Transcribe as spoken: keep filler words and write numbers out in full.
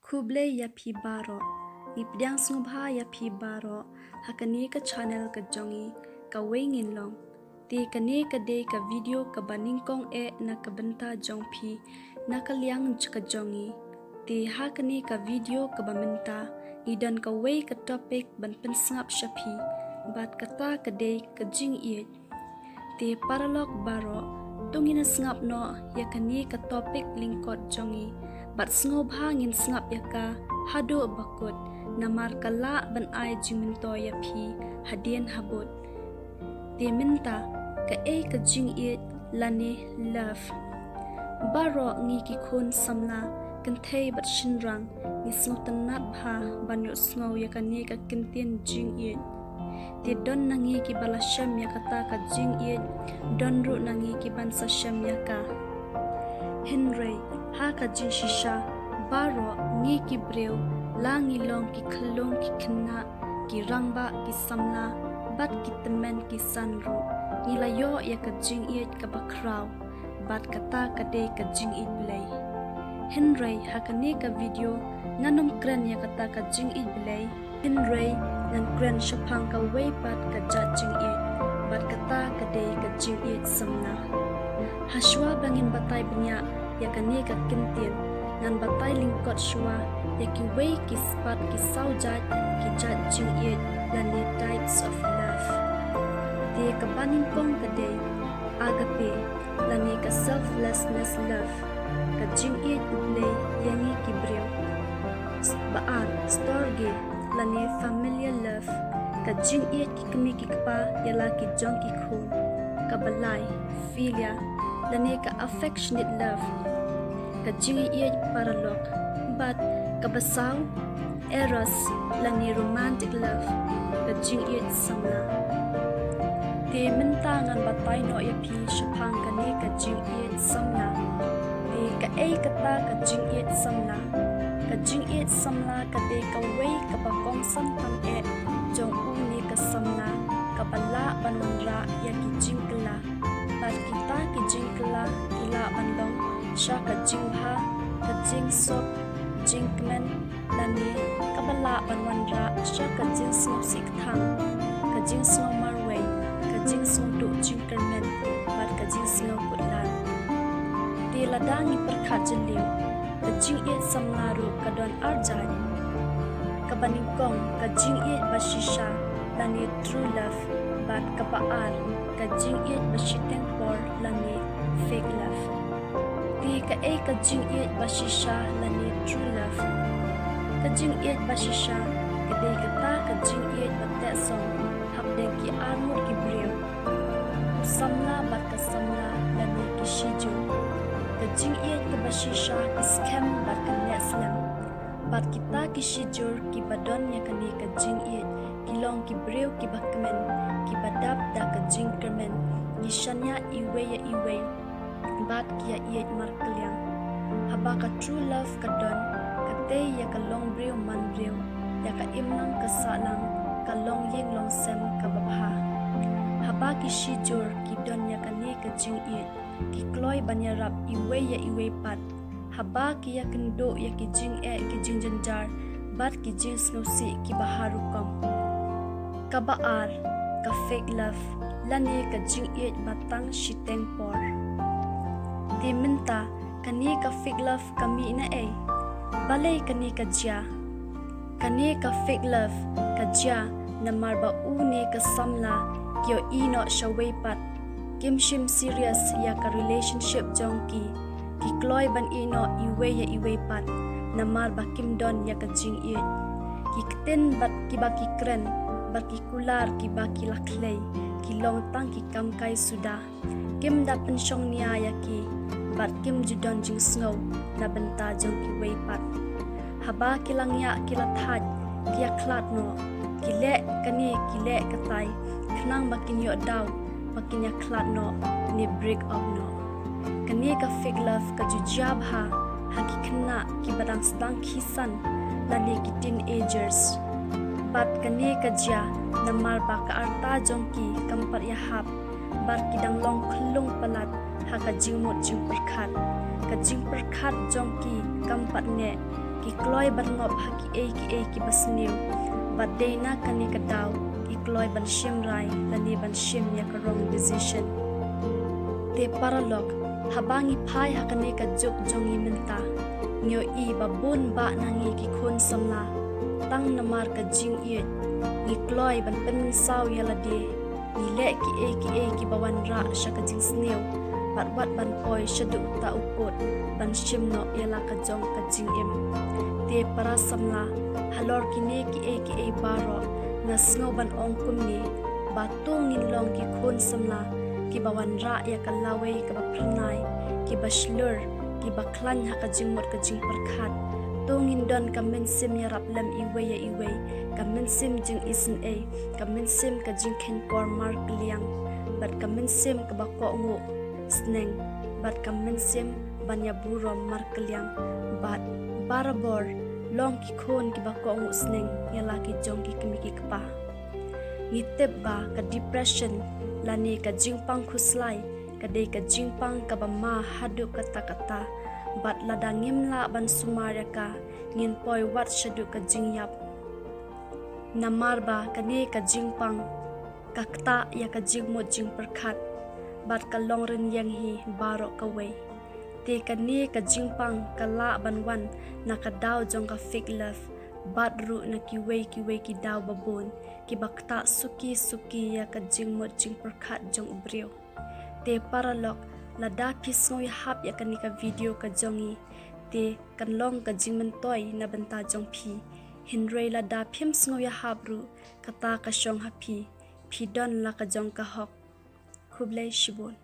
Khublei ïa phi baroh. Ngi pdiang sngewbha ïa phi baroh ha kane ka channel ka jong ngi, Kawei Ngin Long. Te kane ka dei ka video kaba nyngkong eh na ka bynta jong phi na ka liang ka jong ngi. Te ha kane ka video kaba mynta ngi don kawei ka topic ban pynsngap sha phi bad kata ka dei ka jingïeit. Te paralok baroh, to ngin sngap noh ïa kane ka topic lyngkot jong ngi bad sngewbha ngin sngap ïa ka haduh ba kut namar ka lah ban ai jingmyntoi ïa phi hadien habud. Te mynta, kaei ka jingïeit lane love? Baroh ngi ki khun samla, kynthei bad shynrang, ngi sngewtynnat bha ban ïohsngew ïa kane ka kyntien jingïeit. Te don na ngi kiba la shem ïa kata ka jingïeit, don ruh na ngi kiban sa shem ïa ka. Hynrei ha ka jingshisha, baroh ngi ki briew, la ngi long ki khyllung ki khynnah, ki rangbah ki samla bad ki tymmen ki san ruh, ngi la ïoh ïa ka jingïeit kaba khraw, bad kata ka dei ka jingïeit Blei. Hynrei ha kane ka video ngan ym kren ïa kata ka jingïeit Blei, hynrei ngan kren shaphang kawei pat ka jait jingïeit, bad kata ka dei ka jingïeit samla. Hashwa ba ngin batai bniah ïa kane ka kyntien, ngan batai lyngkot shwa ïa kiwei ki spah ki saw jait ki jait jingïeit lane types of love. Te kaba nyngkong ka dei agape lane ka selflessness love, ka jingïeit U Blei ïa ngi ki briew. Ba ar, storge lane familial love, ka jingïeit ki kmie ki kpa ïa la ki jong ki khun. Kaba lai, philia lane ka affectionate love, ka jingïeit paralok. Bad kaba saw, eros lane romantic love, ka jingïeit samla. Te mynta ngan batai noh ïa phi shaphang kane ka jingïeit samla. Te kaei kata ka jingïeit samla? Ka jingïeit samla ka dei kawei kaba kongsan tam eh jong u ne ka samla, kaba lah ban wanrah ïa ki jingkylla. Bad kita ki jingkylla ki lah ban long sha ka jingbha, ka jingsuk, jingkmen, lane kaba lah ban wanrah sha ka jingsngewsih kthang, ka jingsngew marwei, ka jingsngewduh jingkyrmen bad ka jingsngewkhuslai. Te lada ngi pyrkhat jylliew, ka jingïeit samla ruh ka don ar jait. Kaba nyngkong, ka jingïeit bashisha lane true love, bad kaba ar, ka jingïeit bashiteng por lane fake love. Te kaei ka jingïeit bashisha lane true love? Ka jingïeit bashisha ka dei kata ka jingïeit ba teh song hapdeng ki arngut ki briew, u samla bad ka samla lane ki shijur. Ka jingïeit kaba shisha ki skhem bad ka neh slem. Bad kita ki shijur kiba don ïa kane ka jingïeit ki long ki briew kiba kmen, kiba dap da ka jingkyrmen, ki shaniah iwei ïa iwei bad ki ïaieit markylliang. Haba ka true love ka don, ka tei ïa ka longbriew manbriew, ïa ka imlang ka sahlang, ka longïing longsem kaba bha. Haba ki shijur ki don ïa kane ka jingïeit, ki kloi ban ïarap iwei ïa iwei pat haba ki ïakynduh ïa ki jingeh ki jingjynjar bad ki jingsngewsih kiba har rukom. Kaba ar, ka fake love lane ka jingïeit ba tang shiteng por. Te mynta kane ka fake love ka mih na ei? Balei kane ka jia? Kane ka fake love ka jia namar ba u ne ka samla ki ïohi noh shawei pat, kim shim serious ïa ka relationship jong ki. Ki kloi ban ïeh noh iwei ïa iwei pat namar ba kim don ïa ka jingïeit. Ki ktien bad kiba ki kren bad ki kular kiba ki la khlei ki long tang ki kam kai suda. Kim da pynshong nia ïa ki bad kim ju don jingsngew na bynta jong kiwei pat. Haba ki la ngiah ki la thait, ki ïakhlad noh, ki leh kane ki leh katai khnang ba kin ïoh daw ba kin ïakhlad noh ne break up noh. Kane ka fake love ka ju jia bha ha ki khynnah kiba dang sdang khie san lane ki teenagers. Bad kane ka jia namar ba ka rta jong ki kam pat ïahap bad ki dang long khyllung palat ha ka jingmut jingpyrkhat. Ka jingpyrkhat jong ki kam pat neh, Ngi kloi ban ngop ha kiei kiei kiba sniew, bad dei na kane ka daw ngi kloi ban shim rai lane ban shim ïa ka wrong decision. Te paralok, haba ngi phai ha kane ka juk jong ngi mynta, ngi ïohi ba bun bah na ngi ki khun samla, tang namar ka jingïeit, ngi kloi ban pynmynsaw ïa lade, ngi leh kiei kiei kiba wanrah sha ka jingsniew, bad wat ban poi shaduh uta u kut ban shim noh ïa la ka jong ka jingim. Te para samla, halor kine kiei kiei baroh, nga sngew ban ong kumne, ba to ngin long ki khun samla kiba wanrah ïa ka lawei kaba phyrnai, kiba shlur, kiba khlaiñ ha ka jingmut ka jingpyrkhat. To ngin don ka mynsiem ïarap lem iwei ïa iwei, ka mynsiem jingisynei, ka mynsiem ka jingkheiñkor markylliang, bad ka mynsiem kaba kohnguh sneng, bad ka mynsiem ban ïaburom markylliang, bad barabor long ki khun kiba kohnguh sneng ïa la ki jong ki kmie ki kpa. Ngi tip ba ka depression lane ka jingpang khuslai ka dei ka jingpang kaba ma haduh katta katta, bad lada ngim lah ban sumar ïa ka, ngin poi wat shaduh ka jingïap. Namar ba kane ka jingpang ka ktah ïa ka jingmut jingpyrkhat, bad ka long rynïeng hi baroh kawei. Te kane ka jingpang ka lah ban wan na ka daw jong ka fake love, bad ruh na kiwei kiwei ki daw babun kiba ktah suki suki ïa ka jingmut jingpyrkhat jong u briew. Te paralok, lada phi sngew ïahap ïa kane ka video ka jong ngi, te kan long ka jingmyntoi na bynta jong phi. Hynrei lada phim sngew ïahap ruh, kata ka shong ha phi, phi don la ka jong ka hok. Khublei shibun.